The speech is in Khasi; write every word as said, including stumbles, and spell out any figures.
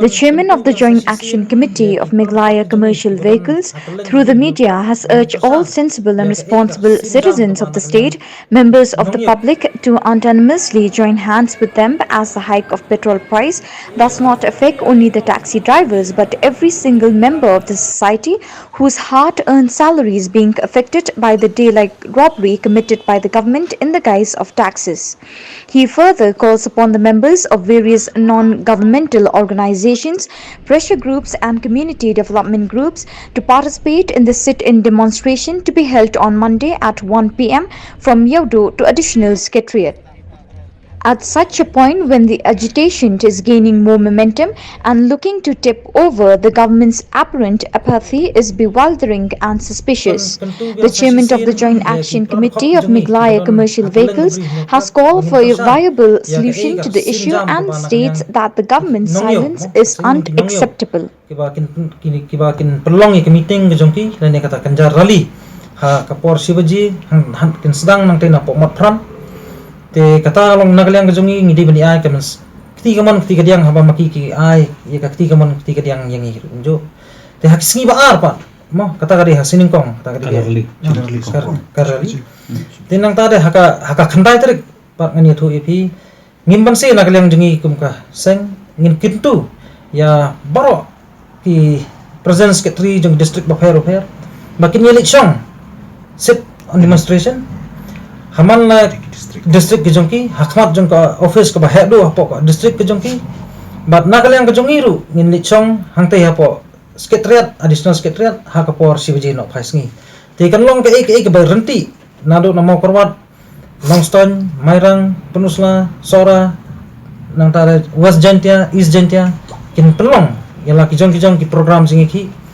The chairman of the Joint Action Committee of Meghalaya Commercial Vehicles, through the media, has urged all sensible and responsible citizens of the state, members of the public, to unanimously join hands with them as the hike of petrol price does not affect only the taxi drivers but every single member of the society whose hard-earned salaries being affected by the daylight robbery committed by the government in the guise of taxes. He further calls upon the members of various non-governmental organizations, pressure groups and community development groups to participate in the sit-in demonstration to be held on Monday at one p m from Yeodo to Additional Secretariat. At such a point, when the agitation is gaining more momentum and looking to tip over, the government's apparent apathy is bewildering and suspicious. The chairman of the Joint Action Committee of Meghalaya Commercial Vehicles has called for a viable solution to the issue and states that the government's silence is unacceptable. Kiba kin kiba kin pynlong ïa ka meeting ka jong ki lane kata kan jar rally ha ka por shi baje, kin sdang nangta na Pokmat Pran. Te kata long na ka liang ka jong ngi, ngi dei ban ïa ka mens kti ka mon kti ka diang haba ma ki ki ai ïa ka kti ka mon kti ka diang ïa ngi ruh. Te ha ki sngi ba ar pat mo, kata ka dei ha Sngi Nyngkong, kata ka dei ka rally. Te nangta de ha ka ha ka khyndai tarik pat ngan ïathuh ïa phi. Ngim banse na ka liang jong ngi kum ka seng, ngin kyntu ïa baroh ki president secretary jong district bapher bapher ba kin ïa leit shong sit on demonstration ha man la district ka jong ki, ha khmat jong ka office kaba heh duh hapoh ka district ka jong ki. Bad na ka liang ka jong ngi ruh ngin leit shong hangta hapoh secretariat, additional secretariat, ha ka por shi baje nohphai sngi. Te kan long kaei kaei kaba ryntih naduh na Mawkyrwat, Nongstoiñ, Mairang, Pynursla, Sohra, nangta West Jaintia, East Jaintia, kin pynlong ïa la ki jong ki jong ki program jong ngi ki